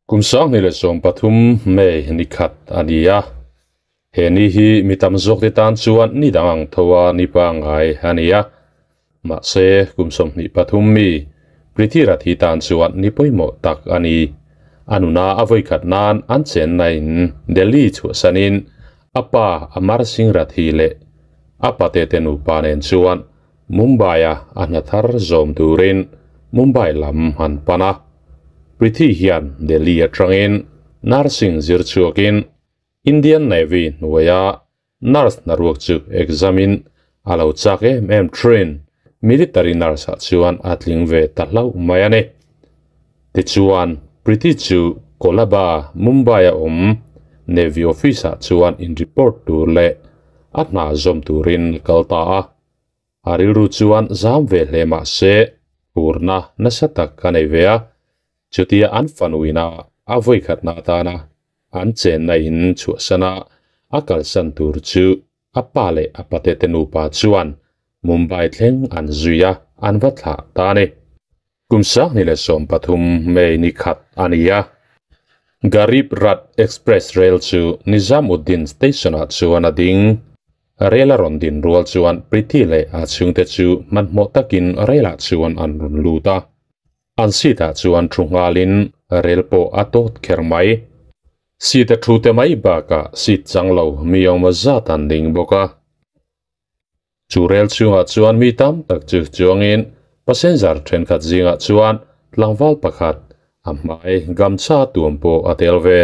Kum 2013 May ni khat a ni a, he ni hi mi tam zawk te tan chuan ni dang ang tho a ni pangngai a ni a, mahse kum 23 mi Prithirath hi tan chuan ni pawimawh tak a ni. A nuna a vawikhat nan an chenna in Delhi chhuahsanin a pa Amar Singh Rathi leh a pate te nupa nen chuan Mumbai-a a hna thar zawm turin Mumbai lam an pan a. Prithi hian Delhi atangin nursing zir chhuakin Indian Navy hnuaia nurse hnaruak chu exam-in a lo chak em em thin. Military nurse-ah chuan a tling ve ta hlauh mai a ni. Tichuan, Prithi chu Colaba, Mumbai-a awm Navy office-ah chuan in-report tur leh a hna zawm turin a kal ta a. A rilru chuan zam ve hle mah se, hurna nasa tak a nei ve a, chutia an fanuina a vawikhatna atana an chenna in chhuahsana a kalsan tur chu a pa leh a pate te nupa chuan Mumbai thleng an zui a, an va thlah ta a ni. Kum 2013 May ni khat a ni a, Garib Rath Express rel chu Nizamuddin station-ah chuan a ding. Rel a rawn din rual chuan Preeti leh a chhungte chu hmanhmawh takin relah chuan an rawn lut a. An seat-ah chuan thu nghalin rel pawh a tawt kher mai. Seat a thu te mai bakah seat chang lo mi awm zat an ding bawk a. Chu rel chhungah chuan mi tam tak chu chuangin passenger thenkhat zingah chuan tlangval pakhat a hmai gamchha tuam pawh a tel ve.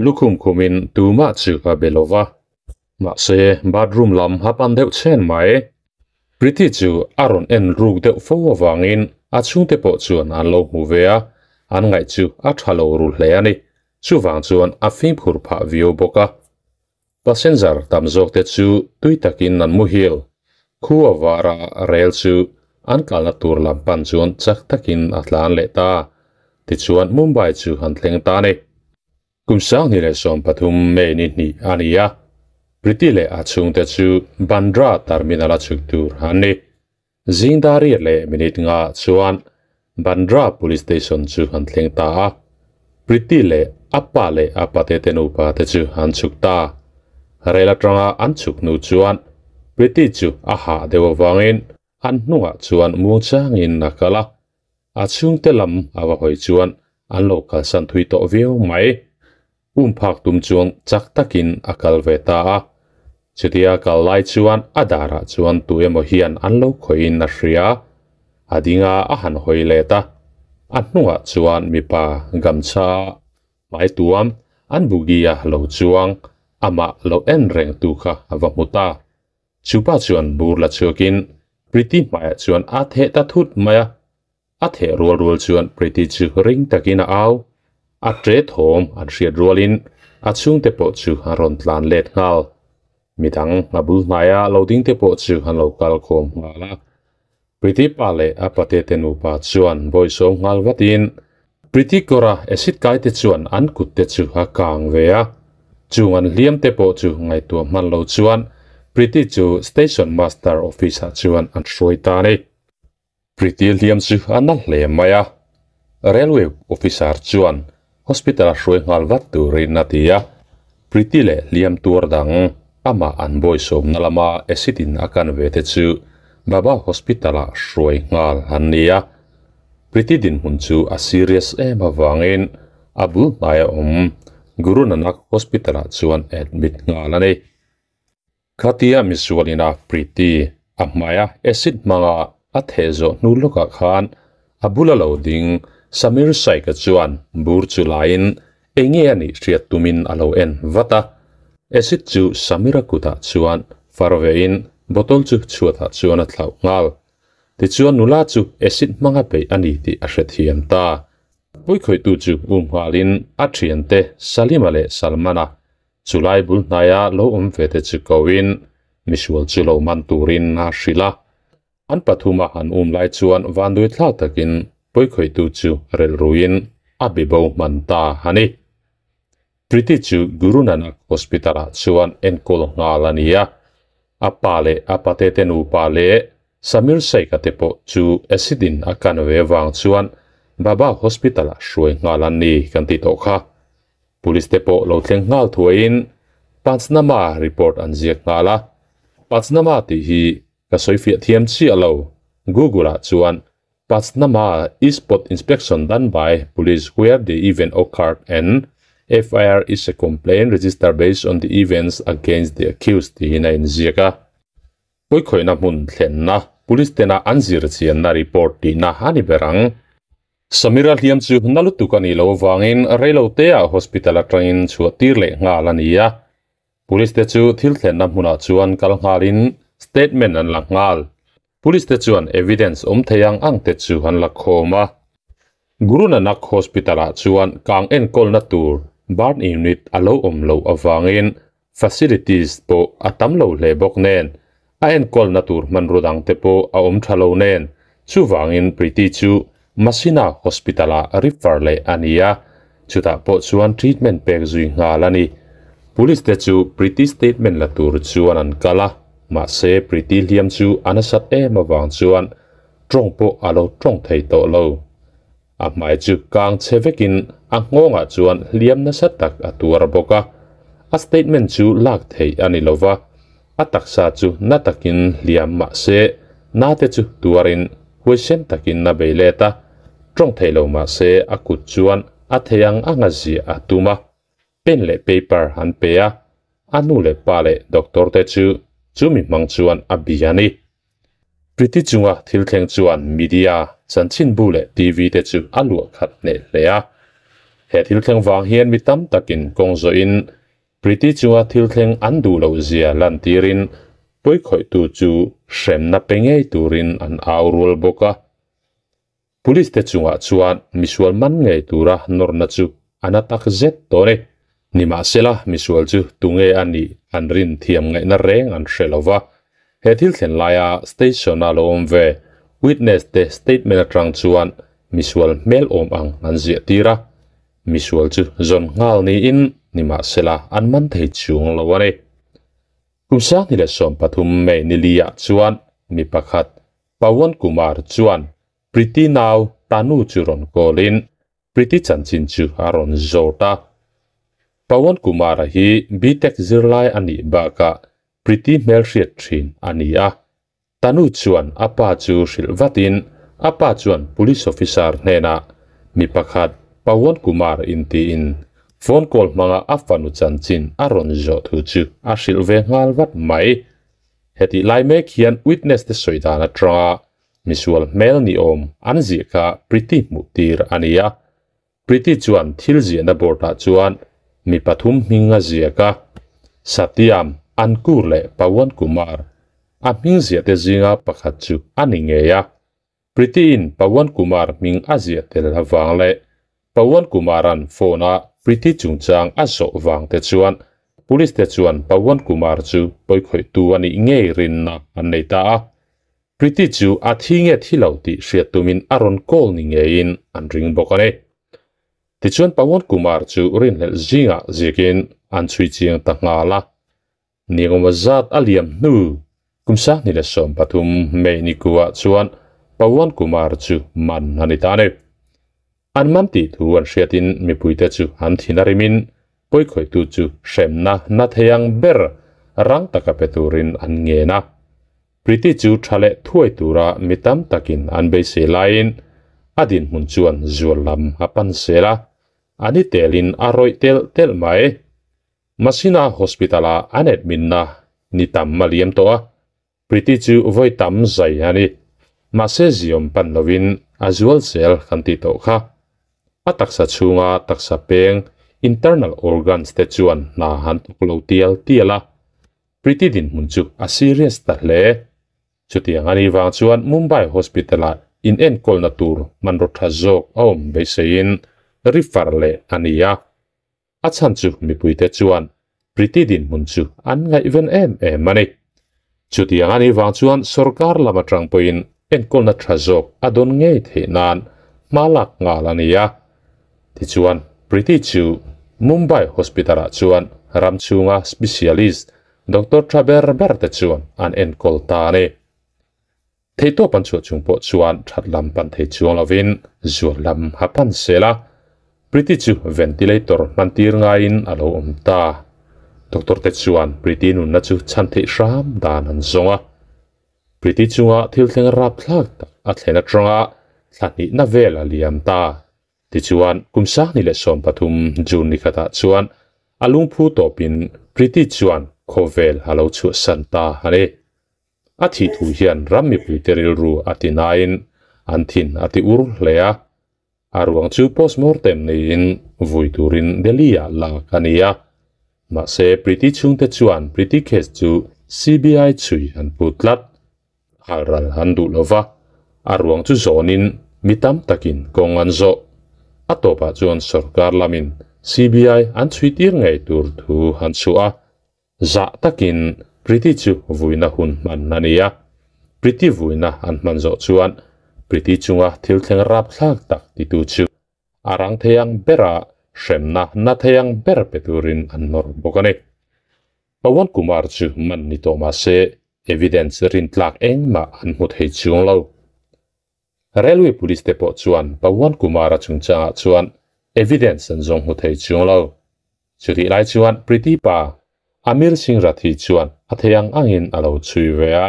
Lukhum khumin tumah chu a be lo va. Mahse bathroom lam a pan deuh chhen mai. Preeti chu a rawn en ruk deuh fo avangin a chhungte pawh chuan an lo hmu ve a, an ngaih chu a tha lo ru hle a ni. Chuvang chuan a fimkhur phah viau bawk a. Passenger tam zawk te chu tui takin an muhil. Khu a var a, rel chu an kalna tur lam pan chuan chak takin a tlan leh ta. Tichuan Mumbai chu an thleng ta a ni. Kum 2013 May ni hnih a ni a, Priti leh a chhungte chu Bandra terminal a chhuk tur an ni. Zing dar riat leh minute nga chuan Bandra police station chu an thleng ta a, Priti leh a pa leh a pate te nupa te chu an chhuk ta. Rel atanga an chhuk hnu chuan Priti chu a hah deuh avangin an hnungah chuan muangchangin a kal a, a chhungte lam a va hawi chuan an lo kalsan thui tawh viau mai. Um phak tum chuan chak takin a kal ve ta a. Chutia kal lai chuan a darah chuan tu emaw hian an lo khawihin a hria. A dinga a han hawi let a, a hnungah chuan mipa gamchha hmai tuam an bugia lo chuang amah lo en reng tu kha a va hmu ta. Chupa chuan bur la chhuakin Priti hmaiah chuan a theh ta thut mai a. A theh rual rual chuan Priti chu ring takin a au. A tre thawm an hriat rualin a chhungte pawh chu a rawn tlan let nghal. Midang a bul hnaia lo ding te pawh chu an lo kal khawm nghal a. Priti pa leh a pate te nupa chuan bawihsawm nghal vatin Priti kawra acid kai te chuan an kut te chu a kang ve a. Chung an hliam te pawh chu ngaihtuah hman lo chuan Priti chu station master office ah chuan an hruai ta a ni. Priti hliam chu a na hle mai a, railway officer chuan hospital a hruai nghal vat turin a ti a. Priti leh hliam tuar dang amah an bawisawmna lama acid in a kan ve te chu Baba hospital ah hruai nghal an ni a. Priti dinhmun chu a serious em avangin a bul hnaia awm Guru Nanak hospital ah chuan admit nghal a ni. Khatia misualina Priti a hmaia acid hmanga a theh zawh hnu lawkah khan a bula lo ding Samir Shaikh-a chuan bur chu laiin eng nge a nih hriat tumin a lo en vat a. Acid chu Samir-a kutah chuan far vein bottle chu chhuatah chuan a thlauh nghal. Tichuan nula chu acid hmanga beih a ni tih a hrethiam ta. Puikhawihtu chu um nghalin a thiante Salima leh Salman-a Chulai bul hnaia lo awm ve te chu koin misual chu lo man turin a hrilh a. An pathuma an um lai chuan vanduai thlak takin pawikhawihtu chu relh ruin a be bo hman ta a ni. Priti chu Guru Nanak Hospital-ah chuan enkawl nghal a ni a. A pa leh a pate te nupa leh Samir Shaikh-a te pawh chu acid in a kan ve vang chuan Baba Hospital-ah hruai nghal an ni kan tih tawh kha. Police te pawh lo thleng nghal thuaiin Panchnama report an ziak nghal a. Panchnama tih hi ka sawi fiah thiam chiah lo, Google-ah chuan Panchnama is spot inspection done by police where the event occurred and FIR is a complaint registered based on the events against the accused tiin a inziak a. Pawikhawihna hmun thlenna police tena an zir chianna report tihna a ni ber ang. Samira hliam chu na lutuk a nih loh avangin reiloteah hospital atangin chhuah tir leh nghal a ni a. Police te chu thil thlenna hmunah chuan kal nghalin statement an la nghal. Police te chuan evidence awm thei ang ang te chu an la khawm a. Guru Nanak Hospital ah chuan kang enkawlna tur burn unit a lo awm loh avangin facilities pawh a tam lo hle bawk nen, a enkawlna tur hmanrua dang te pawh a awm tha lo nen, chuvangin Preeti chu Masina Hospital ah refer leh a ni a, chutah pawh chuan treatment pek zui nghal a ni. Police te chu Preeti statement la tur chuan an kal a, mahse Preeti hliam chu a nasat em avang chuan tawng pawh a lo tawng thei tawh lo. A hmai chu kang chhe vekin a nghawngah chuan hliam nasa tak a tuar bawk a, a statement chu lak theih a ni lo va, a taksa chu na takin hliam mah se nate chu tuarin huaisen takin a bei let a, tawng thei lo mah se a kut chuan a thei ang anga ziah a tum a, pen leh paper an pe a, a nu leh pa leh doctor te chu chumi hmang chuan a bia a ni. Priti chunga thil thleng chuan media, chanchinbu leh TV te chu a luah khat hneh hle a. He thil thleng vang hian mi tam takin kawng zawhin Priti chunga thil thleng an duh loh zia lantirin pawikhawihtu chu hremna pe ngei turin an au rual bawk a. Police te chungah chuan misual man ngei tura nawrna chu a na tak zet dawn e. Nimahsela, misual chu tunge a nih an rin thiam ngaihna reng an hre lo va. He thil thlen laia station-a lo awm ve witness te statement atang chuan misual hmel awm ang an ziah tir a. Misual chu zawn nghal niin nimahsela an man thei chung lo a ni. Kum 2013 May niliah chuan mi pakhat Pawan Kumar chuan Priti nau Tanu chu rawn call-in Priti chanchin chu a rawn zawt a. Pawan Kumar-a hi BTech zirlai a nih bakah Priti hmelhriat thin a ni a. Tanu chuan a pa chu hrilh vatin a pa chuan police officer hnenah mi pakhat Pawan Kumar intiin phone call hmanga a fanu chanchin a rawn zawh thu chu a hrilh ve nghal vat mai. Hetih lai mek hian witness te sawi dan atanga misual hmel ni awm an ziah kha Priti hmuh tir a ni a. Priti chuan thil ziahna board ah chuan mi pathum hming a ziak a, Satyam, Ankur leh Pawan Kumar. A hming ziah te zinga pakhat chu a ni ngei a. Priti-in Pawan Kumar hming a ziah tel avang leh Pawan Kumar-a'n phone-a Priti chungchang a zawh vang te chuan Police te chuan Pawan Kumar chu pawikhawihtu a nih ngei rinna an nei ta a. Priti chu a thi nge thi lo tih hriat tumin a rawn call ni ngeiin an ring bawk a ni. Tichuan Pawan Kumar chu rinhlelh zingah ziakin an chhui chiang ta nghal a. Niengawma zat a liam hnu kum 2013 May ni kuah chuan Pawan Kumar chu man a ni ta a ni. An man tih thu an hriatin mipuite chu an thin a rimin pawikhawihtu chu hremna na thei ang ber rang taka pe turin an ngen a. Priti chu tha leh thuai tura mi tam takin an beisei laiin a dinhmun chuan zual lam a pan zel a, a ni telin a rawih telh telh mai. Masina Hospital-ah an admit-na ni tam a liam tawh a, Priti chu vawi tam zai a ni. Mahse ziawm pan lovin a zual zel kan tih tawh kha. A taksa chhunga taksa peng, internal organs, te chuan hna han thawk lo tial tial a, Priti dinhmun chu a serious ta hle. Chutiang a nih vang chuan Mumbai Hospital-ah inenkawlna tur hmanraw tha zawk a awm beiseiin refer leh a ni a. A chhan chu mipuite chuan Priti dinhmun chu an ngaihven em em a ni. Chutiang a nih vang chuan sorkar lam atang pawhin enkawlna tha zawk a dawn ngei theih nan hma lak nghal a ni a. Tichuan, Priti chu Mumbai Hospital-ah chuan ram chhunga specialist doctor tha ber ber te chuan an enkawl ta a ni. Theihtawp an chhuah chung pawh chuan that lam pan thei chuang lovin zual lam a pan sel a. Priti chu ventilator hman tir ngaiin a lo awm ta. Doctor te chuan Priti nunna chu chhan theih hram dan an zawng a. Priti chunga thil thleng rapthlak tak a thlen atanga thla hnihna vel a liam ta. Tichuan, kum sangni leh 13 June ni khatah chuan a lungphu tawpin Priti chuan khawvel a lo chhuahsan ta a ni. A thih thu hian ram mipuite rilru a ti nain an thin a ti ur hle a. A ruang chu postmortem neiin vui turin Delhi-ah lak a ni a. Mahse, Priti chhungte chuan Priti case chu CBI chhui an put tlat. Halral an duh lo va, a ruang chu zawnin mi tam takin kawng an zawh. A tawpah chuan sorkar lamin CBI an chhui tir ngei tur thu an chhuah a. Zah takin Priti chu vuina hun hman a ni a. Priti vuina an hman zawh chuan Priti chunga thil thleng rapthlak tak titu chu a rang thei ang bera hremna na thei ang ber pe turin an nawr bawk a ni. Pawan Kumar chu man ni tawh mah se evidence rintlak engmah an hmu thei chuang lo. Railway Police te pawh chuan Pawan Kumar-a chungchangah chuan evidence an zawng hmu thei chuang lo. Chutih lai chuan Priti pa Amir Singh Rathi chuan a thei ang angin a lo chhui ve a.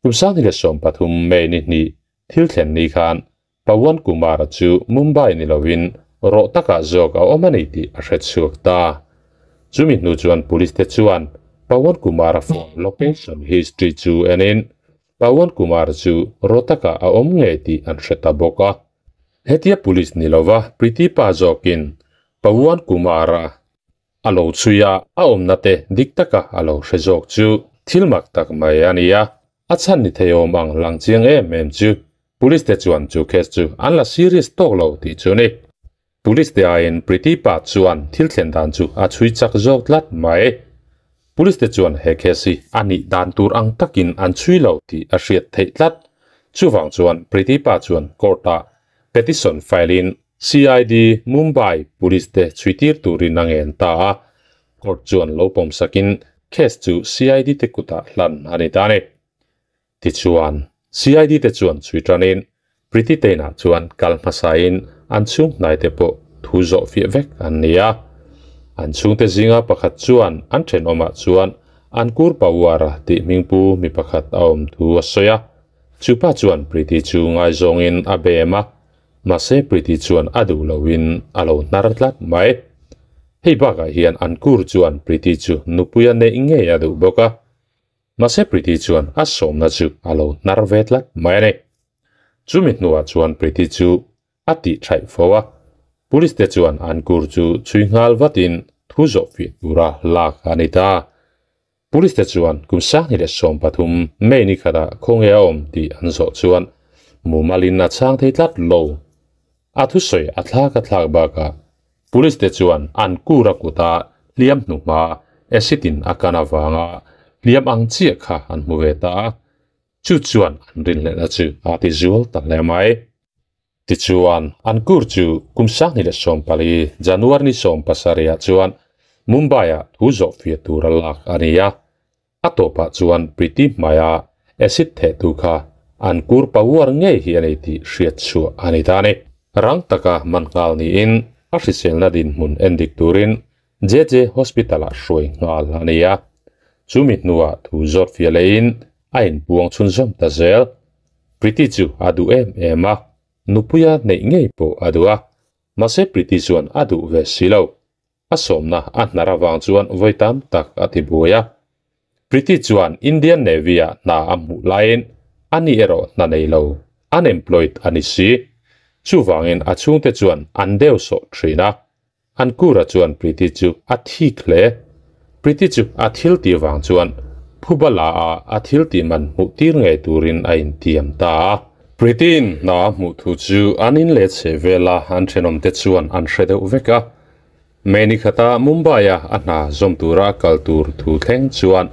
Kum 2013 May ni hnih thil thlen ni khan Pawan Kumar-a chu Mumbai ni lovin rawh takah zawk a awm a ni tih a hre chhuak ta. Chumi hnu chuan Police te chuan Pawan Kumar-a phone location history chu enin Pawan Kumar chu rawh takah a awm ngei tih an hre ta bawk a. Hetia Police ni lova Priti pa zawkin Pawan Kumar-a a lo chhui a, a awmna te dik taka a lo hre zawk chu thil mak tak mai a ni a, a chhan ni thei awm ang lang chiang em em chu Police te chuan chu case chu an la serious tawk lo tih chu ni. Police te aiin Priti pa chuan thil thlen dan chu a chhui chak zawk tlat mai. Police te chuan he case hi a nih dan tur ang takin an chhui lo tih a hriat theih tlat. Chuvang chuan Priti pa chuan court ah petition file in CID Mumbai Police te chhui tir turin a ngen ta a, court chuan lo pawm sakin case chu CID te kutah hlan a ni ta a ni. Tichuan, CID te chuan chhui tanin Priti Tena chuan kal hmasain an chhung hnai te pawh thu zawh fiah vek an ni a. An chhungte zinga pakhat chuan an thenawmah chuan Ankur Pawar-a tih hmingpu mi pakhat a awm thu a sawi a. Chupa chuan Priti chu ngaizawngin a bem a, mahse Priti chuan a duh loin a lo hnar tlat mai. Hei bakah hian Ankur chuan Priti chu nupuia neih ngei a duh bawk a, mahse Priti chuan a sawmna chu a lo hnar ve tlat mai a ni. Chumi hnuah chuan Priti chu a tih thaih fo a, Police te chuan Ankur chu chhui nghal vatin thu zawh fiah tura lak a ni ta. Police te chuan kum 2013 May ni khatah khawnge a awm tih an zawh chuan mumalin a chhang thei tlat lo. A thusawi a thlak a thlak bakah Police te chuan an kur a kuta hliam hnuhma acid in a kan avanga hliam ang chiah kha an hmu ve ta a, chu chuan an rinhlelhna chu a ti zual ta hle mai. Tichuan, an kur chu kum 2014 January ni 17 ah chuan Mumbai-ah thu zawh fiah tura lak a ni a. A tawpah chuan Priti hmaia acid thehtu kha an kur Pawar ngei hi a nei tih hriat chhuah a ni ta a ni. Rang taka man nghal niin a hriselna dinhmun endik turin JJ Hospital-ah hruai nghal a ni a. Chumi hnuah thu zawt fiah lehin a inpuang chhunzawm ta zel. Priti chu a duh em em a, nupuia neih ngei pawh a duh a, mahse Priti chuan a duh ve si lo. A sawmna a hnar avang chuan vawi tam tak a ti buai a. Priti chuan Indian Navy-ah hna a hmuh laiin ani erawh hna nei lo, unemployed, a ni si. Chuvangin a chhungte chuan an deu sawh thin a. Ankura chuan Priti chu a thik hle. Priti chu a thil tih vang chuan Phubala a a thil tih man hmuh tir ngei turin a intiam ta a. Priti'n hna a hmuh thu chu an in leh chhe vela an thenawmte chuan an hre deuh vek a. May ni khata Mumbai-a a hna zawm tura a kal tur thu thleng chuan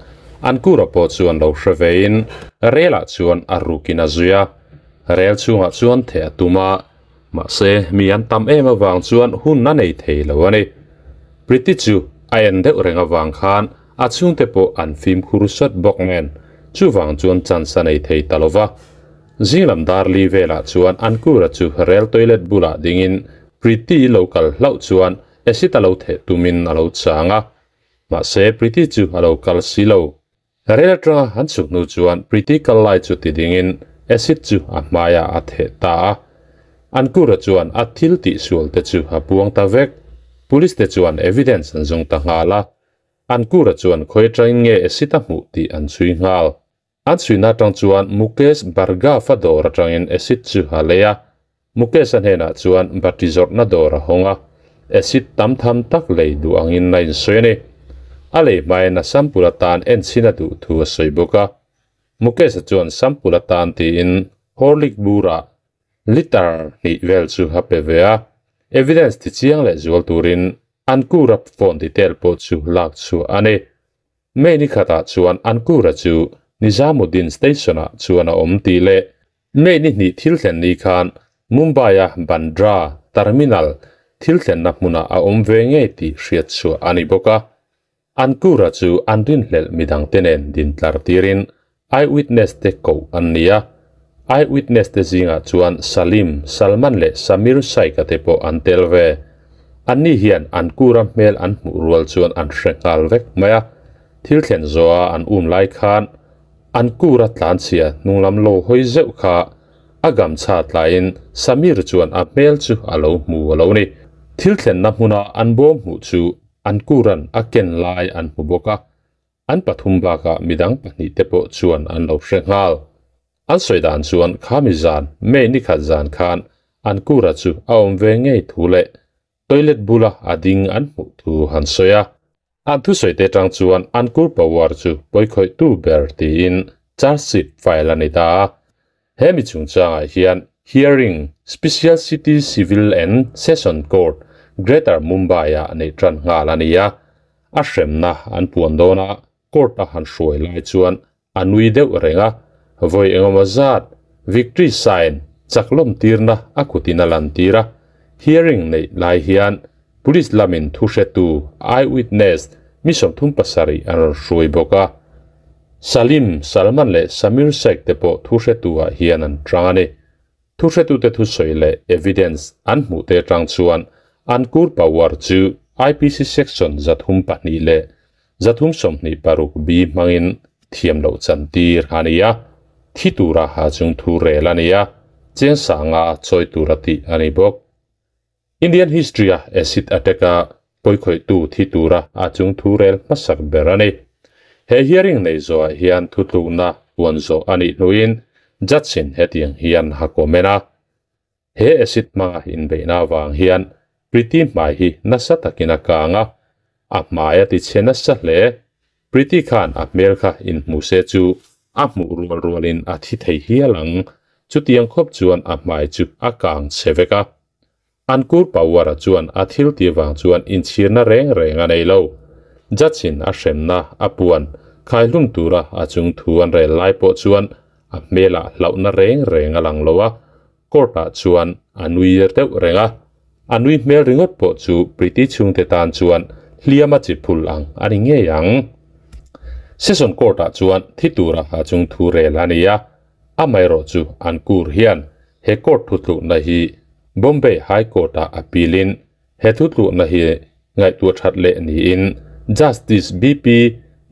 Ankura pawh chuan lo hre vein rel-ah chuan a rukin a zui a. Rel chhungah chuan theh a tum a. Mahse, mi an tam em avang chuan hun a nei thei lo a ni. Priti chu a en deuh reng avang khan a chhungte pawh an fimkhur sawt bawk nen. Chuvang chuan chance a nei thei ta lo va. Zinglam dar li velah chuan Ankura chu rel toilet bulah dingin Preeti lo kal hlauh chuan acid a lo theh tumin a lo chang a. Mahse Preeti chu a lo kal si lo. Rel atanga han chhuk hnu chuan Preeti kal lai chu ti dingin acid chu a hmaiah a theh ta a. Ankura chuan a thil tihsual te chu a puang ta vek. Police te chuan evidence an zawng ta nghal a. Ankura chuan khawi atangin nge acid a hmuh tih an chhui nghal. An chhuina atang chuan Mukesh Bhargav-a dawr atangin acid chu a lei a. Mukesh-a hnenah chuan battery zawrhna dawr a hawng a, acid tam tham tak lei duh angin a insawi a ni. A lei hmain a sample atan enchhin a duh thu a sawi bawk a. Mukesh-a chuan sample atan tiin Horlick burah Liter hnih vel chu a pe ve a, evidence ti chiang leh zual turin Ankura phone detail pawh chu lak chhuah a ni. May ni khatah chuan Ankura chu Nizamuddin station-ah chuan a awm tih leh May ni hnih thil thlen ni khan Mumbai-a Bandra terminal thil thlenna hmunah a awm ve ngei tih hriat chhuah a ni bawk a. Ankura chu an rinhlelh midangte nen din tlar tirin Eyewitness te koh an ni a, eyewitness te zingah chuan Salim, Salman leh Samir Shaikh-a te pawh an tel ve. Anni hian an kura hmel an hmuh rual chuan an hre nghal vek mai a, thil thlen zawha an um lai khan an kura tlanchhia hnunglam lo hawi zeuh kha a gamchha tlaiin Samir chuan a hmel chu a lo hmu a lo ni. Thil thlenna hmuna an bawm hmuh chu an kuran a ken lai an hmu bawk a, An pathum bakah midang pahnihte pawh chuan an lo hre nghal. An sawi dan chuan khami zan, May ni khat zan khan an kura chu a awm ve ngei thu leh toilet bula a ding an hmuh thu han sawi a. An thusawite tang chuan an kur power chu pawikhawihtu ber tiin charge sheet file a ni ta a. He mi chungchangah hian hearing Special City Civil and Session Court, Greater Mumbai-ah neih tan nghal a ni a. A hremna an puan dawn a, court a han hruai lai chuan a nui deuh reng a, vawi engemaw zat victory sign chak lawm tirna a kutin a lan tir a. Hearing neih lai hian police lamin thuhretu, eyewitness, mi 37 an rawn hruai bawk a. Salim, Salman leh Samir Sheikh te pawh thuhretu ah hian an tang a ni. Thuhretute thusawi leh evidence an hmuh te atang chuan an kur power chu IPC section 302 leh 326 B hmangin thiam loh chan tir a ni a, thi tura ha chung thu rel a ni a, cheng sanga chawi tura tih a ni bawk. Indian history a acid attack a pawikhawihtu thi tura a chung thu rel hmasak ber a ni. He hearing nei zawhah hian thutlukna puan zawh a nih hnuin judge in hetiang hian a comment a, He acid hmanga inbeihna avang hian Preeti hmai hi nasa takin a kang a, a hmai a tichhe nasa hle. Preeti khan a hmel kha inhmu se chu a hmuh rual rualin a thi thei hial ang, chutiang khawp chuan a hmai chu a kang chhe vek a. Ankur Pawar-a chuan a thil tih vang chuan inchhirna reng reng a nei lo. Judge-in a hremna a puan khaihlum tura a chung thu an rel lai pawh chuan a hmelah hlauhna reng reng a lang lo a, court-ah chuan a nui deuh reng a. A nui hmel ringawt pawh chu Preeti chhungte tan chuan hliam a chi phul ang a ni ngei ang. Session court-ah chuan thi tura a chung thu rel a ni a, Amaherawh chu an kur hian he court thutlukna hi Bombay High Court-ah appeal in he thutlukna hi ngaihtuah that leh niin Justice BP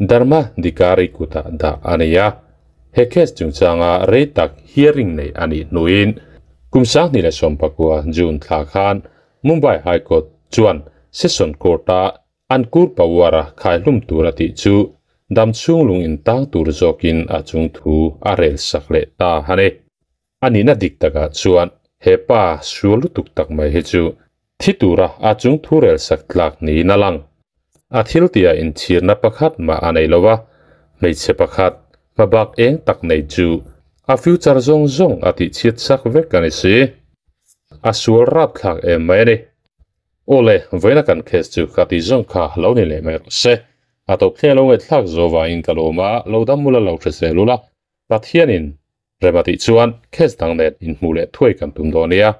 Dharmadhikari kutah dah a ni a. He case chungchanga rei tak hearing nei a nih hnuin kum 2019 June thla khan Mumbai High Court chuan Session Court-a An kur pawara khaihlum tur a tih chu dam chhung lung in tang tur zawkin a chung thu a rel sak leh ta a ni. A nihna dik takah chuan he pa sual lutuk tak mai hi chu thi tura a chung thu rel sak tlak niin a lang. A thil tia inchhirna pakhat mah a nei lo a, hmeichhe pakhat hmabak eng tak nei chu a future zawng zawng a tihchhiat sak vek a ni si. A sual rapthlak em mai a ni. Awle, vawiina kan case chu ka tih zawng kha lo ni leh mai rawh se. A tawp thleng lo ngaihthlak zo vangin ka lawm a, lo dam ula lo hre zel ula, Pathianin rem a tih chuan case dang nen inhmuh leh thuai kan tum dawn nia.